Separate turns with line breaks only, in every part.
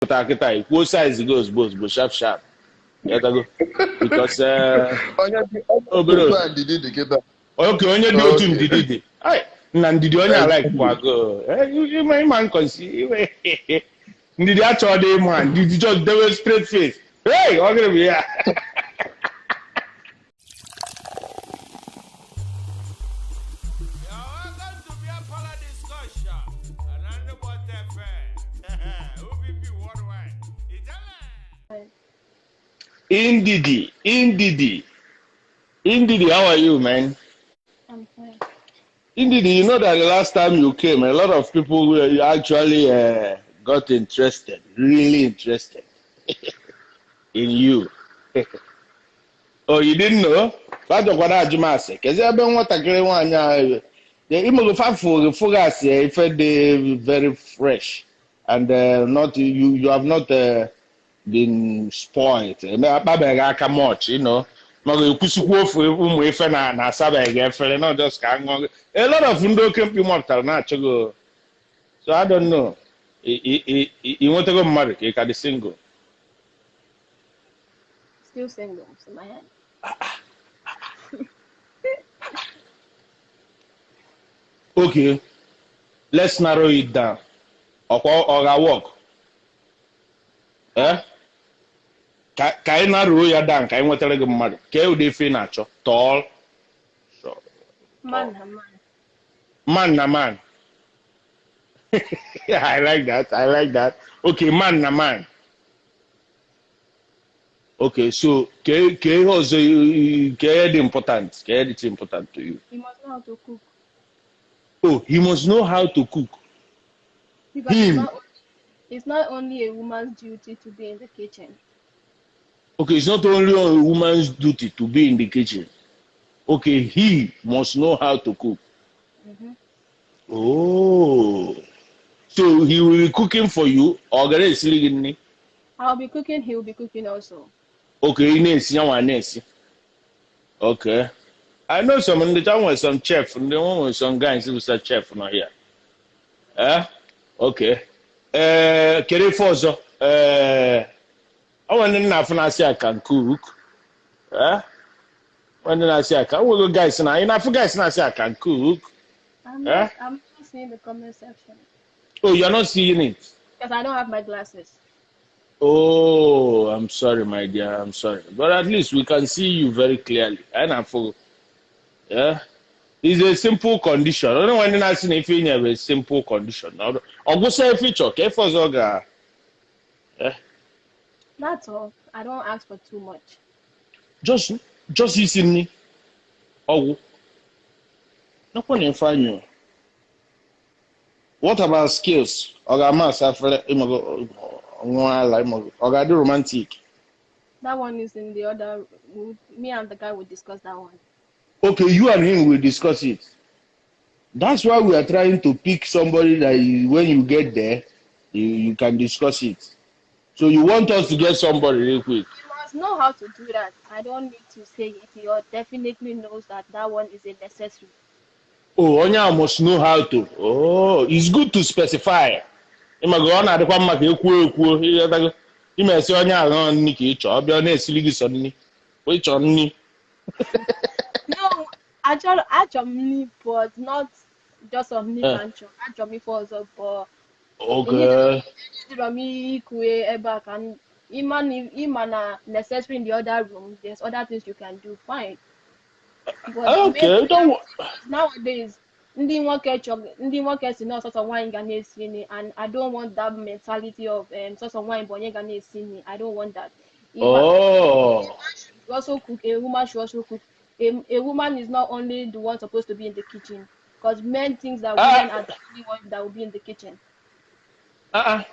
pụtara kịta, ikwuo size gị ozugbo ozugbo, sharp sharp. Ịghọtago? Because
Onye dị
obere
otu a ndidi dị kịta.
Oke onye dị otu ndidi dị. Ai, na ndidi onye ala kwago ịma nkọsi ndidi achọ dị ịma ndidi, just dewe straight face. Hey, ọ gịnị bụ ya?
You're welcome to Beer Parlor Discussion. And what FM. OPP Worldwide. Ijele.
Ndidi, Ndidi, Ndidi, how are you, man?
I'm fine.
Ndidi, you know that the last time you came, a lot of people were actually got interested, really interested in you. Oh, you didn't know? Fajọkwara ajụmasị kezi ebe nwatakịrị nwaanyị ahụ ịmụgo fafụ fụgasị ife dị very fresh and not you, you have not been spoiled. Eme akpabeghị aka much. Maọbụ ekwusikwa ofe ụmụ ife na na-asabeghị efere, not just ka aṅụọ. A lot of ndị oke mkpi mapụtara na-achọghị. So I don't know. Ị nwetago mmadụ ka ị ka dị single?
Still single, so my hand.
Okay, let's narrow it down. Ọkwa ọ ga-work? Eh? Ka anyị narrow ya down ka anyị nwetara gị mmadụ. Kee ụdị ife ị na-achọ? Tall, short?
Man na man.
Man na man. Yeah, I like that. I like that. Okay, man na man. Okay, so ke ihe ọzọ ke ihe dị important? Ke ihe dị important to you?
He must know how to cook.
Oh, he must know how to cook.
Because it's
Him.
not only a woman's duty to be in the kitchen.
Okay, it's not only a woman's duty to be in the kitchen. Okay, he must know how to cook. Oh. So he will be cooking for you or ga na-esiri gị nri?
I'll be cooking, he will be cooking also.
Okay, ị na-esi, ya nwa na-esi. Okay. I know some ndị cha nwere some chef, ndị nwere some guys who say chef nọ here. Eh? Okay. Eh, kedu ife ọzọ? Eh, ọ nwere ndị na-afụ na-asị I can cook. Eh? Nwere ndị na-asị I can. Nwere guys na ị na-afụ guys na-asị I can cook.
I'm
Eh?
not I'm not seeing the comment section.
Oh, you're not seeing it.
Because I don't have my glasses.
Oh, I'm sorry, my dear. I'm sorry. But at least we can see you very clearly. And I'm for yeah. It's a simple condition. I don't want to see if you have a simple condition. Ọ gwụsị feature ka ife ọzọ ga eh,
That's all. I don't ask for too much.
Just isi nri ọgwụ nakwa na ife anyị. What about skills? Ọ ga-ama asa afere, ịmago nwa ala, ịmago ọ ga-adị romantic?
That one is in the other. Me and the guy will discuss that one.
Okay, you and him will discuss it. That's why we are trying to pick somebody that you, when you get there, you can discuss it. So you want us to get somebody real quick?
He must know how to do that. I don't need to say it. He definitely knows that that one is a necessary.
Oh, onye a must know how to. Oh, it's good to specify. Ịmago ọ na-adịkwa mma ka ekwuo ekwuo ịghọtago? Imesi onye ahụ nọ nri ka ị chọọ, ọ bịa ọ na-esiri gị sọ nri. Ị chọọ nri.
No, achọrọ m nri, but not just on nri ka m chọrọ. Achọrọ m ife ọzọ, but ejidere m ikwu ebe a ka m ịma na necessary in the other room. There's other things you can do, fine. But the main
Don't
nowadays, ndị nwoke chọ ndị nwoke si na ọsọsọ nwaanyị ga na-esi nri, and I don't want that mentality of sọsọ nwaanyị bụ onye ga na-esi nri. I don't want that. If
Oh.
I also cook, a woman should also cook. A woman is not only the one supposed to be in the kitchen, because men think that women are the only ones that will be in the kitchen.
Uh-uh.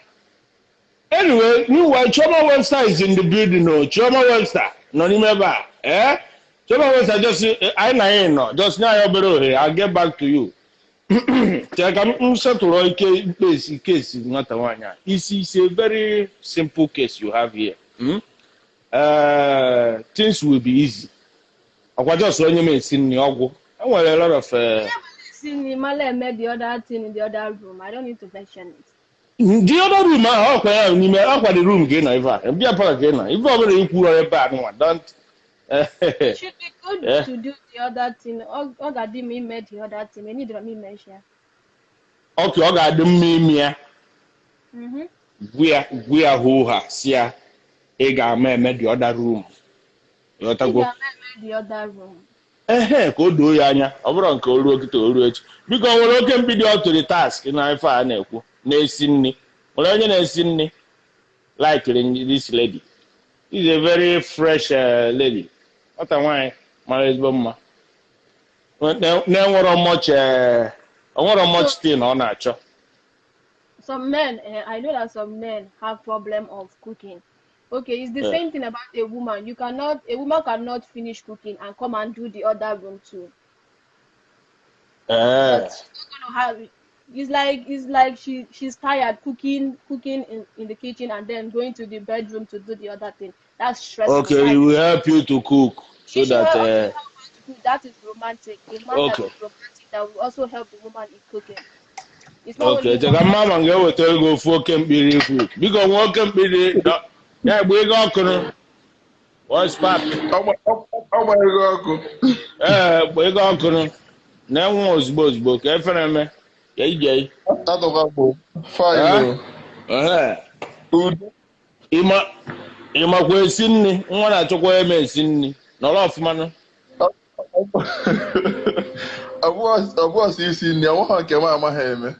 Anyway, meanwhile, Chioma Webster is in the building. Oh, Chioma Webster. Nọ n'ime ebe a. Eh? Chioma Webster just anyị na ya nọ. Just nye anyị obere ohere. I'll get back to you. Chere ka m setụrụ ike case case nwata nwaanyị a. It's a very simple case you have here. Hmm? Things will be easy. Ọkwa just onye m esi nri ọgwụ. E nwere a lot of
See, Male eme the other thing in the other room. I don't need to mention it.
The other room ahụ, ọkwa ya n'ime ọkwa the room ka ị nọ ife a, beer parlour ka ị nọ ife ọbụla ikwu ebe a nwa don't.
It should be good to do the other thing. Ọ ga-adị m ime the other thing. Enidoro m ime ya.
Okay, ọ ga-adị mma ime ya. Gwa ya hoo ha si ya ị ga-ama eme the other room.
Ị
Ịghọtago?
ga-ama eme the other room.
Ehe, ka o doo ya anya, ọ bụrụ nke o ruo kịta, o ruo echi. Biko, o nwere oke mkpi dị up to the task na ife a na-ekwu na-esi nri? Nwere onye na-esi nri like this lady? Is a very fresh lady, nwata nwaanyị mara ezigbo mma, na-enwero much onwero much thing ọ na-achọ.
Some men, I know that some men have problem of cooking. Okay, it's the same thing about a woman. You cannot, a woman cannot finish cooking and come and do the other room too. But she's not gonna have. It's like she's tired cooking in the kitchen and then going to the bedroom to do the other thing. That's stressful.
Okay,
Like,
he will help you to cook so
she should
that
help, also help her to cook. That is romantic. A man that is romantic that will also help the woman in cooking. It's not
Okay,
only
cheka
one.
mma ma m ga-eweta ego ofu oke mkpiri ikwu. Biko, nwa oke mkpiri ya gba ego ọkụrụ. What's pap?
Ọ gbara ego ọkụ.
Ee, gba ego ọkụrụ. Na-enwe ozugbo ozugbo ka efere eme ka ije.
Adọba bụ fine.
Ee.
Udo.
Ịma ịmakwa esi nri, nwa na-achọkwa eme esi nri. Nọrọ ọfụma nụ.
Ọ bụ ọsọ isi nri, ọ nweghị nke m amaghị eme.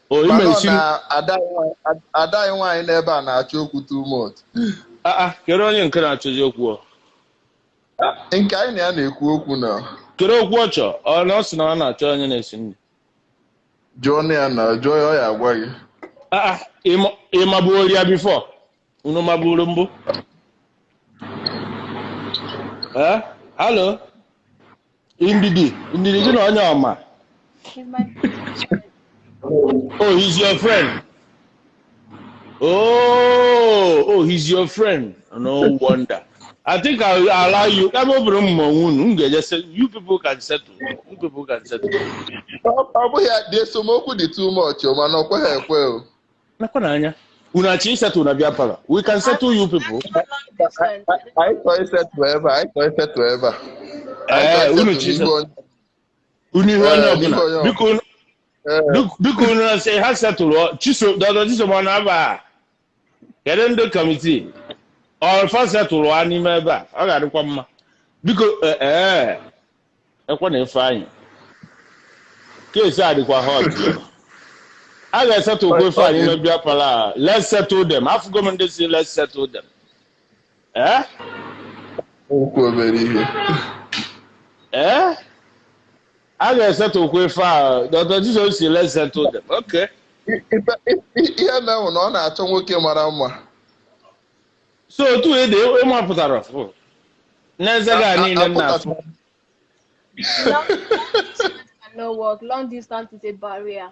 O ime
Mana ọ
esi nri.
na ada anyị nwaanyị n'ebe a na-achọ okwu too much.
Ah ah, kedu onye nke na-achọzi okwu ọ?
Nke anyị na ya na-ekwu okwu na
Kedu okwu ọ chọ? Ọ na ọ sị na ọ na-achọ onye na-esi nri.
Jụọ na ya na jụọ ya, ọ ya agwa gị.
Ah ah, ịmabuoro ya before? Unu maburu mbụ? Eh? Hello? Ndidi, Ndidi gị na onye ọma.
He's my friend.
Oh, he's your friend. Oh, he's your friend. No wonder. I think I'll allow you. Ebe ọ bụrụ m ma onwe unu, m ga-eje you people can settle. You people can settle.
Ọ bụghị ya dị esomokwu dị too much o, mana ọ kweghị ekwe o.
Nakwa n'anya. Unu achọ isettle na beer parlour. We can settle you people.
Long distance.
Anyị chọọ isettle ebe a, anyị chọọ isettle ebe a. Anyị chọọ
Unu
isettle
chọ
n'ihu
isettle.
onye.
Unu ihu onye
Ee,
ọbụla.
n'ihu onye.
Biko unu biko unu na-asị ha settle. Chiso, Dr. Chisom ọ na-aba a? Kedu ndị committee? Ọfa settle ha n'ime ebe a. Ọ ga-adịkwa mma. Biko, ee, ekwe na Ifeanyị. Case a dịkwa hot. A ga-esettle kwa Ifeanyị n'ime beer parlour a. Let's settle them. Afụgo m ndị si let's settle them. Eh?
Okwu obere ihe.
Eh? A ga-esettle kwa ife a. Dr. Jesus si let's settle them. Okay.
Ihe menwụ na ọ na-achọ nwoke mara mma.
So otu ị dị ịmapụtara n'eze gị a niile m na-afụ.
Long distance cannot work. Long distance is a barrier.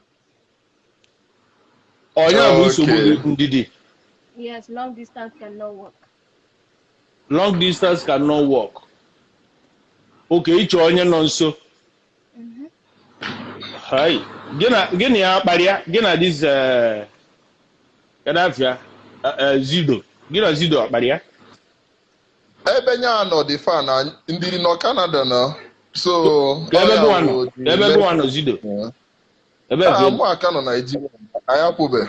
Onye bụ nsogbu gị, Ndidi?
Yes, long distance cannot work.
Long distance cannot work. Okay, ịchọ onye nọ nso. Hai. Gị na ya kparịa, gị na this Gadafia, Zido. Gị na Zido akparịa?
Ebe nya nọ dị fa na ndị nọ Canada na so.
Ka ebe
ọ ya
gị nwa nọ?
bụ
Ka ebe gị nwa nọ, Zido? Ebe
Ah,
ka
mụ aka nọ Naijiria, anyị apụbe.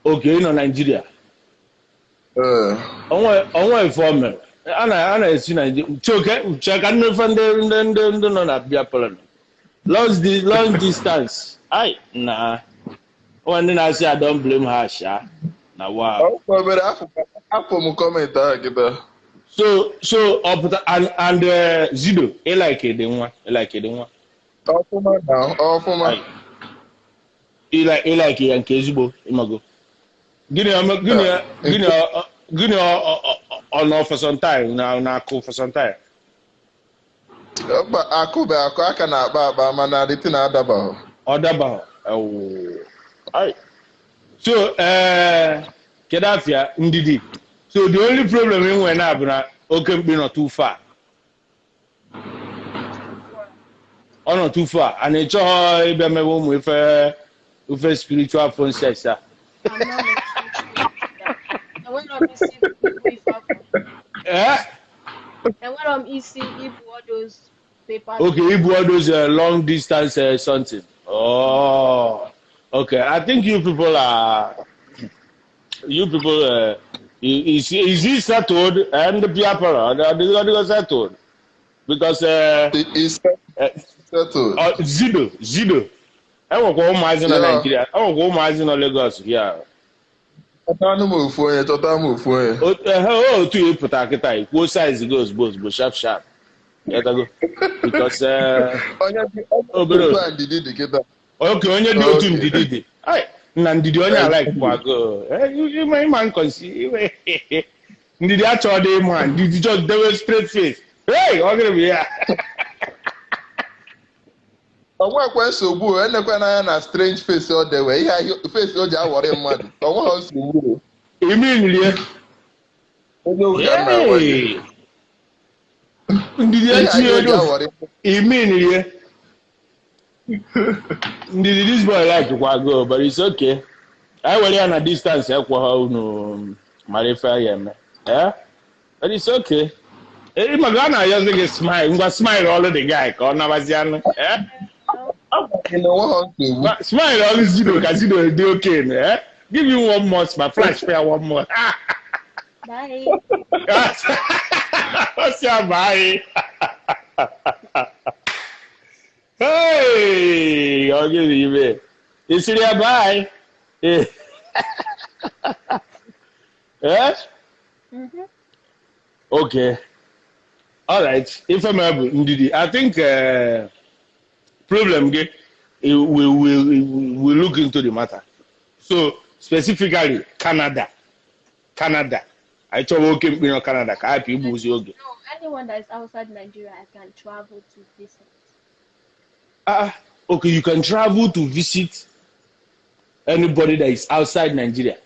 Okay, ị nọ Naijiria.
Ee.
Onwe ife o mere. A na-esi Naijiria. Choke, che ka ndị ife ndị nọ na beer parlour. Long distance. Ai, na. Onwe ndị na-asị I don't blame her, sha. Na wow.
Ọ bụ obere afọ m comment ahụ kịta.
So ọ pụta and Zido, ị like dị nwa, ị like dị nwa.
Ọfụma na ọfụma.
Ai. Ị like ya nke ezigbo, ịmago. Gịnị gịnị ọ nọ for some time na akụ for some time?
Ọkpa akụbe akụ aka na-akpa akpa mana adịtị na-adabaghị.
Ọ dabaghị. Ewoo. Ai. So, kedu afịa Ndidi? So the only problem ị nwere na bụ na oke mkpi nọ too far. Ọ nọ too far and ị chọghọ ịbịa mewe ụmụ ife ife spiritual phone sex a.
I'm not into that. Enwere m isi ibu ife afọ.
Eh?
Enwere m isi ibu all those papers.
Okay, ibu all those long distance something. Oh, okay. I think you people are, you people, is he settled? And the people are they settled? Because
It's settled.
Zido. Enwekwa ụmụazị nọ
Yeah.
Nigeria. Enwekwa ụmụazị nọ Lagos here.
Chọta m ofu onye, chọta m ofu onye.
Otu ị pụta kịta ikwuo size gị ozugbo ozugbo sharp sharp. Ghọtago? Because
Onye dị
Obere.
otu a ndidi dị kịta.
Okay, onye dị otu
Okay.
ndidi dị. Ai, na ndidi onye alaik kwago. Ịma nkọsi. Ndidi achọ dị ịma, ndidi just dewe straight face. Hey, ọ gịnị bụ ya?
O nwekwe nsogbu o, enekwe n'anya na strange face ọ dewe, ihe ahụ face o ji awọrị mmadụ. O nweghị nsogbu o.
Imi nrie.
Eziokwu ka m na-agwa gị.
Hey! Ndidi
Ihe
etinye
ahụ o ji
ego.
awọrị
Imi nrie. Ndidi this boy like kwago, but it's okay. Anyị were ya na distance ekwe ha unu mara ife ya eme. Eh? But it's okay. Eh, maka a na-ayọzi gị smile, ngwa smile ọlụ the guy ka ọ nabazi anụ. Eh?
gị na onweghị nsogbu.
Smile ọlụ Zido ka Zido dị okay. Eh? Give me one more smile, flash fair one more.
Bye.
Ọ sị ya bye. Hey, ọ gịnị ibe? Ị sịrị ya bye? Eh? Eh?
Mm-hmm.
Okay. All right. Ife m bụ ndidi. I think problem gị, we look into the matter. So specifically Canada. Canada. Anyị chọrọ oke mkpi nọ Canada ka hapụ igbuzi oge.
No, anyone that is outside Nigeria, I can travel to visit.
Ah, okay, you can travel to visit anybody that is outside Nigeria.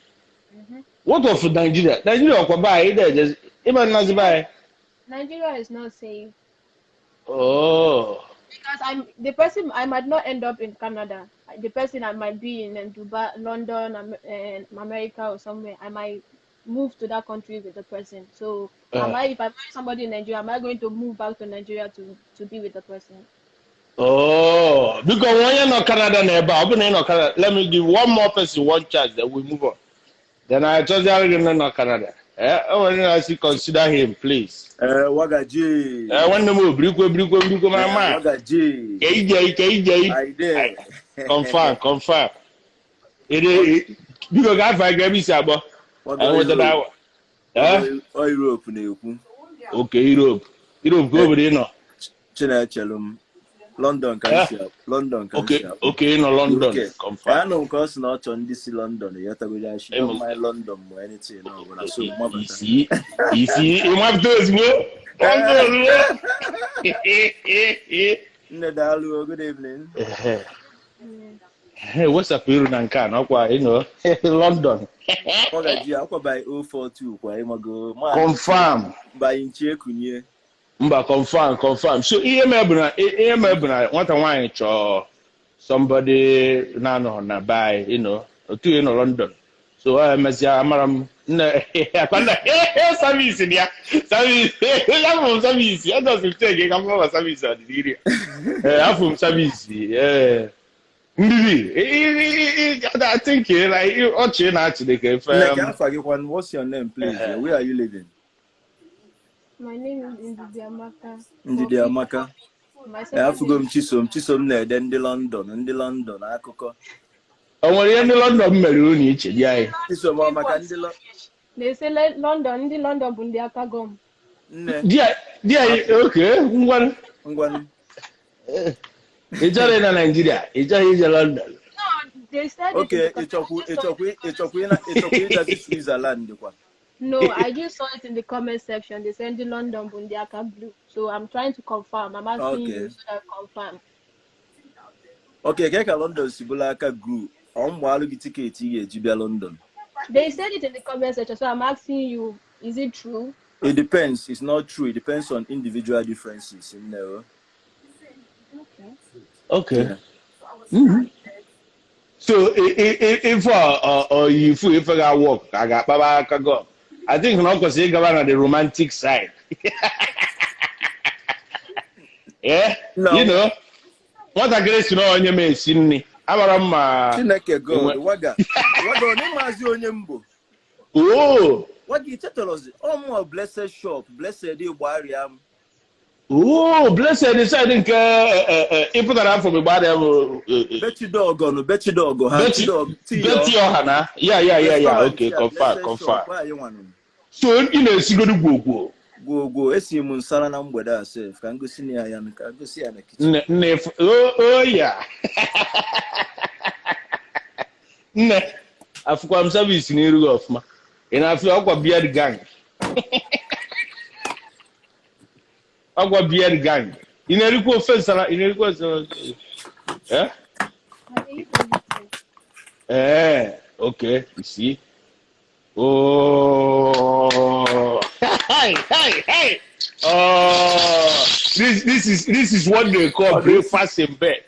Mm-hmm.
What of Nigeria? Nigeria ọkwa be anyị dị eje ịma nnazi be anyị.
Nigeria is not safe
Oh.
because I'm the person. I might not end up in Canada. The person I might be in Dubai, London, America, or somewhere. I might move to that country with the person. So, am I? If I marry somebody in Nigeria, am I going to move back to Nigeria to be with the person?
Oh, because when you're not Canada na ebe a, ọ bụ na ị nọ Canada, let me give one more person one chance, then we move on. Then I just gị nọ Canada. Eh, o nwere na-asị consider him, please.
Wagaji.
Eh, nwanne m obirikwe birikwe birikwe ma ma.
Wagaji.
Ka ije ka ije.
Are you there?
Confirm, confirm. Ede biko ga afa ga ebe isi agbọ.
Waga
Anyị nwetara
Europe.
awa. Eh?
Ọ Europe na-ekwu.
Okay, Europe. Europe ka obodo ị nọ.
Chinechelụ m. London ka m si London ka m
Okay,
si akpọ.
okay, ị nọ London.
UK.
Confirm.
Anụ m ka ọ sị na ọ chọrọ ndị si London ya tagoja shi don't mind London ma anything ọbụla so mabata.
Isi isi ịmapụta ozugbo. Ịmapụta ozugbo.
Nne daalụ, good evening.
Ehe, wesapụ iru na nke a n'ọkwa ịnọ London.
Wagaji akwa by 042 kwa ịmago ma
Confirm.
by nchi ekunye.
Mba, confirm, confirm. So ihe mee bụ na ihe mee bụ na nwata nwaanyị chọọ somebody na-anọ na be anyị, otu ị nọ London. So ọ emesịa amara m nne akwa nna service dị ya service afụ m service ajọsị m cheke ka m ma service ọ dị n'iri ya. Ee, afụ m service ee ndidi I think like ọchị na-achị dị ka efe
Nne ka afa gị kwan, what's your name please? Where are you living?
My name is Ndidi Amaka.
Ndidi Amaka.
My
Ee,
second
afụgo m
name
Chisom. Chisom na-ede ndị London, ndị London akụkọ.
O nwere ihe ndị London mere unu iche di anyị?
Chisom ọ maka ndị London.
They say London, ndị London bụ ndị aka gọm.
Nne,
Di anyị oke ngwanụ.
Ngwanụ.
Ị chọrọ ịna Naijiria, ị chọghị ije London.
No, they said it in
Okay,
the comment.
ịchọkwu
I just saw it
ịchọkwu
in the comment
ịchọkwu ịna ịchọkwu ịgazi Switzerland kwa.
No, I just saw it in the comment section. They said the London bụ ndị aka blue. So I'm trying to confirm. I'm asking
Okay.
you so that I confirm.
Okay, ke ka London si bụrụ aka group. Ọ mgbaalụ gị ticket ị ga-eji bịa London.
They said it in the comment section. So I'm asking you, is it true?
It depends. It's not true. It depends on individual differences.
Okay.
Okay.
Yeah.
So ife oyifu ife ga work ka a ga-akpaba aka go. I think na ọ kwesịrị ịgaba na the romantic side. Yeah,
No.
you know, nwatakịrị si na onye m esi nri amara m ma
Chineke God, waga. Waga, ọ na-ịmazi onye mbụ.
Oh,
Waga, ichetọrọzi, ọmụọ Blessed Shop, Blessed Igbo Arịa m.
Oh, Blessed side nke ịpụtara afọ mgbe gbara ya bụ
Bechidọgọ nụ, Bechidọgọ ha,
Betty
Chidọg, Tiyo.
Betty ọha na ya, okay,
Restaurant ya,
confirm,
Blessed
confirm.
Shop, anyị nwanụ.
So ị na-esigodu gwogwo.
Gwogwo, esi m nsara na mgbede a sef, ka m gosi na ya, ka m gosi ya na kitchen.
Nne, nne, oh ya. Nne, afụkwa m service n'iru gị ọfụma. Ị na-afụ ọkwa beard gang. Ọkwa beard gang. Ị na-erikwa ofe nsala, ị na-erikwa nsala. Eh?
I dey eat everything.
Eh, okay, you see. Oh, hey, hey, hey. Oh, this is what they call breakfast in bed.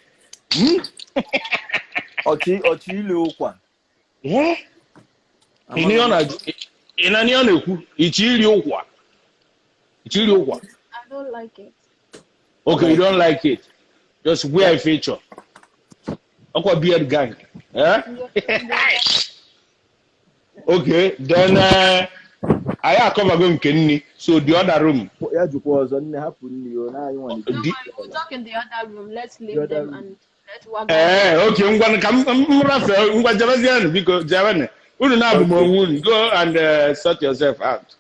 Ọchị ọchị ile ụkwa.
Yeah. Ị na ihe ọ ị na ihe ọ na-ekwu? Ichi iri ụkwa. Ichi iri ụkwa.
I don't like it.
Okay, you don't like it. Just wear a feature. Ọkwa beard gang. Eh? Okay, then anyị akọbago nke nni. So the other room.
Ya jụkwa ọzọ, nne, hapụ nne o, na anyị nwa
No,
The,
we'll talk in the other room. Let's
The
leave
other
them
room.
and let Waga.
Ee, okay, ngwa, ka m rafee, ngwa, jebezienụ, biko, jebenụ. Unu na-abụ m onwe unu. Go and sort yourself out.